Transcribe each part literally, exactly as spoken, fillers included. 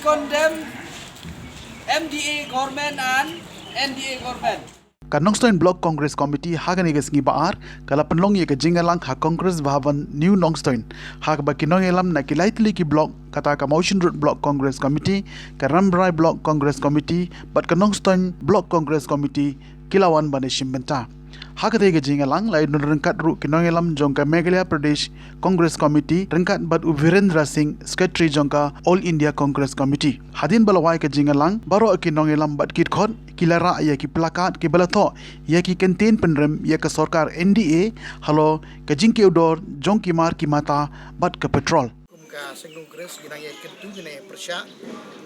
Condemn M D A government and N D A government. Ka Nongstoiñ Block Congress Committee ha kane ka sngi ba ar ka la pynlong ïa ka jingïalang ha Congress Bhavan New Nongstoiñ, ha kaba ki nongïalam na ki lai tylli ki block, kata ka Mawshynrut Block Congress Committee, ka Rambrai Block Congress Committee bad ka Nongstoiñ Block Congress Committee ki la wan ban ïashim bynta. Ha katei ka jingïalang la ïadon ryngkat ruh ki nongïalam jong ka Meghalaya Pradesh Congress Committee ryngkat bad u Virendra Singh, Secretary jong ka All India Congress Committee. Hadien ba la wai ka jingïalang, baroh ki nongïalam bad ki dkhot ki la rah ïa ki placard kiba la thoh ïa ki kyntien pynrem ïa ka sorkar N D A halor ka jingkiew dor jong ki mar ki mata bad ka petrol. Kum ka Seng Congress ngi nang ïai kyntu, ngi nang ïai pyrshah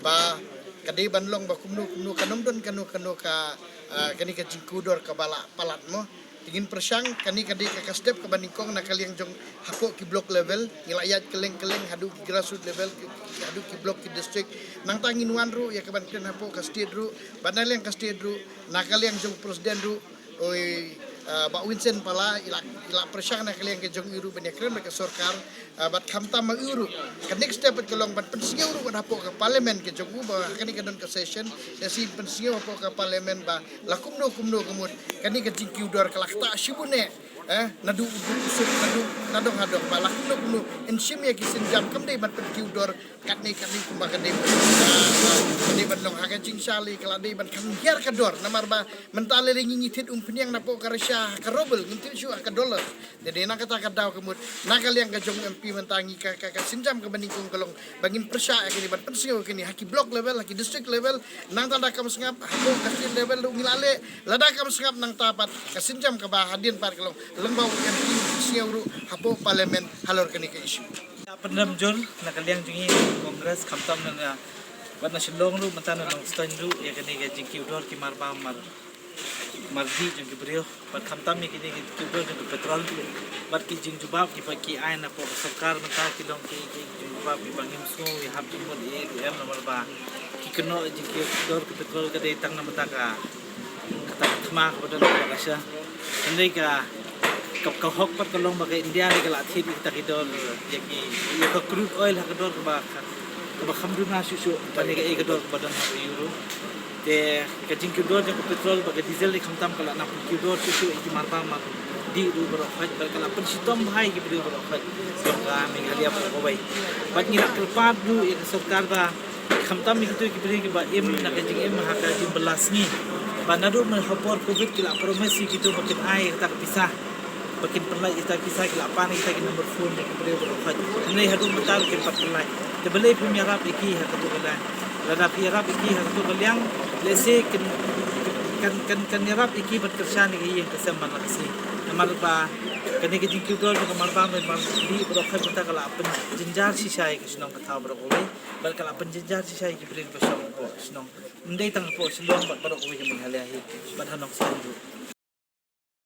ba ka dei ban long ba kumno kumno, kan ym don kano kano ka, ah, kane ka jingkiew dor kaba la palat mo. Te ngin pyrshang, kane ka dei ka, ka step kaba nyngkong na ka liang jong hapoh ki block level, ngi la ïaid kylleng kylleng haduh ki grassroots level, ki, ki, haduh ki block, ki district. Nangta ngin wan ruh ïa kaban kren hapoh ka state ruh, bad na liang ka state ruh, na ka liang jong president ruh, oi, ah, Bah Vincent Pala, i la, i la pyrshang na ka liang ka jong i ruh ban ïakren bad ka sorkar, ah, bad khamtam ma u ruh. Ka next step bad ka long ban pynsngew ruh bad hapoh ka parliament ka jong u, ba ha kane ka don ka session, da sien pynsngew hapoh ka parliament ba la kumno kumno ka mut kane ka jingkiew dor ka la ktah shibun eh, eh, naduh u duk u suk, naduh nadong hadong, ba la kumno kumno, yn shim ïa ki sienjam, kam dei ban pynkiew dor katne katne kumba ka dei, ah, ka dei ban long ha ka jingshah leh, ka la dei ban kham hiar ka dor, namar ba mynta lei lei ngi, ngi thied umphniang napoh ka risa ha ka ruble, ngim thied shuh ha ka dollar. Te dei na kata ka daw ka mut na ka liang ka jong M P mynta ngi, ka, ka, ka sienjam kaba nyngkong ka long ba ngin pyrshah ïa kine, ban pynsngew ïa kine ha ki block level, ha ki district level, nangta lada kam sngap hapoh ka state level ruh ngi la leh, lada kam sngap nangta pat ka sienjam kaba hadien pat ka long lyngba u M P pynsngew ruh hapoh parliament halor kane ka issue. Ïa pynrem jur na ka liang jong ngi Congress, khamtam na, na, bad na Shillong ruh, mynta na Nongstoiñ ruh, ïa kane ka jingkiew dor ki marbam mar, mardih jong ki briew, bad khamtam ïa kine ki jingkiew dor jong ki petrol bad ki jingjubab kiba ki ai napoh ka sorkar mynta ki long ki, ki jingjubab kiba ngim sngew ïahap jingmut ïa, ïa, namar ba ki kynnoh jingkiew dor ki petrol ka dei tang na mynta ka, kata ka thma kaba don ha ka sha. Hynrei ka, ka, ka hok pat ka long ba ka India ne ka la thied ïa kita ki dor, ïa ki, ïa ka crude oil ha ka dor kaba, kaba kham duna shuh shuh, ba ne ka, ïa ka dor kaba don ha Euro. Te ka jingkiew dor jong ka petrol bad ka diesel ne khamtam ka la nang pynkiew dor shuh shuh ïa ki marbam mardih ruh baroh khoit, bad ka la pynshitom bha ïa ki briew baroh khoit jong ka Meghalaya baroh kawei. Bad ngi la kyrpad ruh ïa ka sorkar ba khamtam ïa kito ki briew kiba im na ka jingim ha ka jingbylla sngi, ba naduh mynta ha por covid ki la promise ïa kito ba kin ai ïa kata ka pisa, ba kin pynlait ïa kata ka pisa, ki la pan ïa kita ki number phone ïa ki briew baroh khoit. Hynrei haduh mynta kim pat pynlait. Te balei phim ïarap ïa ki ha kato ka liang? Lada phi ïarap ïa ki ha kato ka liang, lehse kin, kan, kan, kan ïarap ïa ki ban kyrshan ïa ka ïing ka sem ban la ka sngi. Namar ba kane ka jingkiew dor jong ka marbam mardih baroh khoit mynta ka la pynjynjar shisha ïa ka shnong ka thaw baroh kawei, bad ka la pynjynjar shisha ïa ki briew ba shong hapoh shnong. Ym dei tang hapoh Shillong bad baroh kawei ka Meghalaya hi, bad ha Nongstoiñ ruh.